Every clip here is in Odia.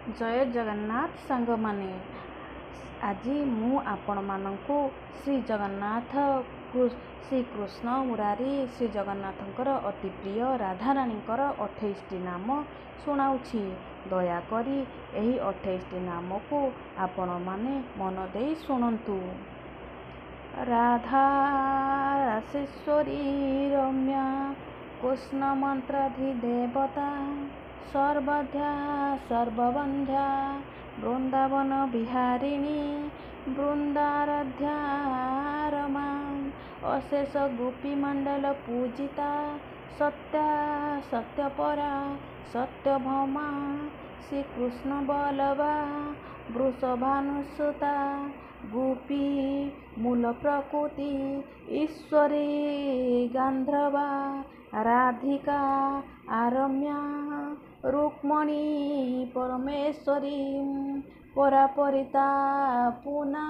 ଜୟ ଜଗନ୍ନାଥ ସାଙ୍ଗମାନେ, ଆଜି ମୁଁ ଆପଣମାନଙ୍କୁ ଶ୍ରୀ ଜଗନ୍ନାଥ, ଶ୍ରୀକୃଷ୍ଣ ମୁରାରୀ, ଶ୍ରୀ ଜଗନ୍ନାଥଙ୍କର ଅତି ପ୍ରିୟ ରାଧାରାଣୀଙ୍କର 28ଟି ନାମ ଶୁଣାଉଛି। ଦୟାକରି ଏହି 28ଟି ନାମକୁ ଆପଣମାନେ ମନ ଦେଇ ଶୁଣନ୍ତୁ। ରାଧା ରାସେଶ୍ୱରୀ ରମ୍ୟା କୃଷ୍ଣ ମନ୍ତ୍ରାଧିଦେବତା ସର୍ବଧ୍ୟା ସର୍ବବନ୍ଧ୍ୟା ବୃନ୍ଦାବନ ବିହାରିଣୀ ବୃନ୍ଦାରାଧ୍ୟା ରମା ଅଶେଷ ଗୋପୀମଣ୍ଡଳ ପୂଜିତା ସତ୍ୟା ସତ୍ୟପରା ସତ୍ୟଭାମା ଶ୍ରୀକୃଷ୍ଣ ବଲ୍ଲଭା ବୃଷଭାନୁସୁତା ଗୋପୀ ମୂଳ ପ୍ରକୃତି ଈଶ୍ୱରୀ ଗାନ୍ଧର୍ବା ରାଧିକା ଆରମ୍ୟା ରୁକ୍ମଣୀ ପରମେଶ୍ୱରୀ ପରାପରିତା ପୁନା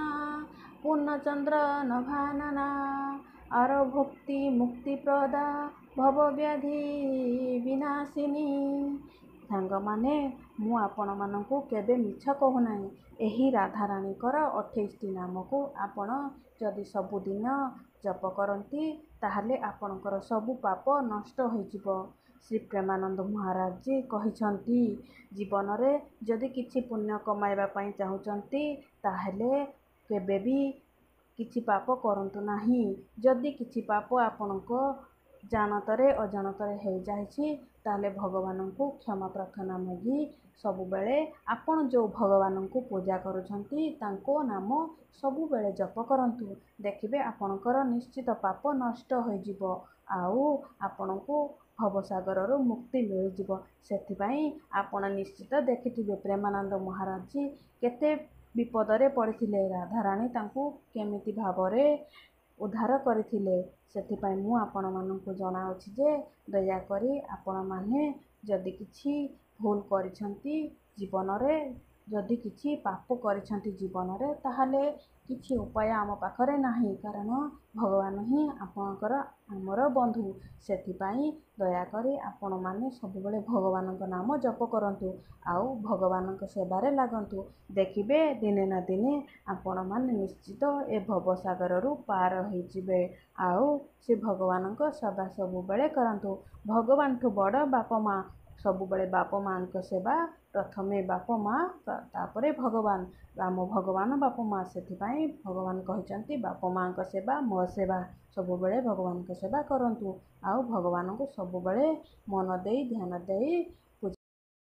ପୂର୍ଣ୍ଣଚନ୍ଦ୍ର ନଭାନନା ଆରଭୁକ୍ତି ମୁକ୍ତିପ୍ରଦା ଭବବ୍ୟାଧି ବିନାଶିନୀ। ସାଙ୍ଗମାନେ, ମୁଁ ଆପଣମାନଙ୍କୁ କେବେ ମିଛ କହୁନାହିଁ। ଏହି ରାଧାରାଣୀଙ୍କର 28ଟି ନାମକୁ ଆପଣ ଯଦି ସବୁଦିନ ଜପ କରନ୍ତି, ତାହେଲେ ଆପଣଙ୍କର ସବୁ ପାପ ନଷ୍ଟ ହୋଇଯିବ। ଶ୍ରୀ ପ୍ରେମାନନ୍ଦ ମହାରାଜଜୀ କହିଛନ୍ତି, ଜୀବନରେ ଯଦି କିଛି ପୁଣ୍ୟ କମାଇବା ପାଇଁ ଚାହୁଁଛନ୍ତି, ତାହେଲେ କେବେ ବି କିଛି ପାପ କରନ୍ତୁ ନାହିଁ। ଯଦି କିଛି ପାପ ଆପଣଙ୍କ ଜାଣତରେ ଅଜାଣତରେ ହେଇଯାଇଛି, ତାହେଲେ ଭଗବାନଙ୍କୁ କ୍ଷମା ପ୍ରାର୍ଥନା ମାଗି ସବୁବେଳେ ଆପଣ ଯେଉଁ ଭଗବାନଙ୍କୁ ପୂଜା କରୁଛନ୍ତି, ତାଙ୍କ ନାମ ସବୁବେଳେ ଜପ କରନ୍ତୁ। ଦେଖିବେ, ଆପଣଙ୍କର ନିଶ୍ଚିତ ପାପ ନଷ୍ଟ ହୋଇଯିବ ଆଉ ଆପଣଙ୍କୁ ଭବସାଗରରୁ ମୁକ୍ତି ମିଳିଯିବ। ସେଥିପାଇଁ ଆପଣ ନିଶ୍ଚିତ ଦେଖିଥିବେ, ପ୍ରେମାନନ୍ଦ ମହାରାଜଜୀ କେତେ ବିପଦରେ ପଡ଼ିଥିଲେ, ରାଧାରାଣୀ ତାଙ୍କୁ କେମିତି ଭାବରେ ଉଦ୍ଧାର କରିଥିଲେ। ସେଥିପାଇଁ ମୁଁ ଆପଣମାନଙ୍କୁ ଜଣାଉଛି ଯେ ଦୟାକରି ଆପଣମାନେ ଯଦି କିଛି ଭୁଲ କରିଛନ୍ତି ଜୀବନରେ, ଯଦି କିଛି ପାପ କରିଛନ୍ତି ଜୀବନରେ, ତାହେଲେ କିଛି ଉପାୟ ଆମ ପାଖରେ ନାହିଁ, କାରଣ ଭଗବାନ ହିଁ ଆପଣଙ୍କର ଆମର ବନ୍ଧୁ। ସେଥିପାଇଁ ଦୟାକରି ଆପଣମାନେ ସବୁବେଳେ ଭଗବାନଙ୍କ ନାମ ଜପ କରନ୍ତୁ ଆଉ ଭଗବାନଙ୍କ ସେବାରେ ଲାଗନ୍ତୁ। ଦେଖିବେ, ଦିନେ ନା ଦିନେ ଆପଣମାନେ ନିଶ୍ଚିତ ଏ ଭବସାଗରରୁ ପାର ହେଇଯିବେ। ଆଉ ସେ ଭଗବାନଙ୍କ ସେବା ସବୁବେଳେ କରନ୍ତୁ। ଭଗବାନଠୁ ବଡ଼ ବାପ ମା'। ସବୁବେଳେ ବାପ ମା'ଙ୍କ ସେବା ପ୍ରଥମେ, ବାପ ମା' ତାପରେ ଭଗବାନ। ଆମ ଭଗବାନ ବାପ ମା'। ସେଥିପାଇଁ ଭଗବାନ କହିଛନ୍ତି, ବାପ ମା'ଙ୍କ ସେବା ମୋ ସେବା। ସବୁବେଳେ ଭଗବାନଙ୍କ ସେବା କରନ୍ତୁ ଆଉ ଭଗବାନଙ୍କୁ ସବୁବେଳେ ମନ ଦେଇ ଧ୍ୟାନ ଦେଇ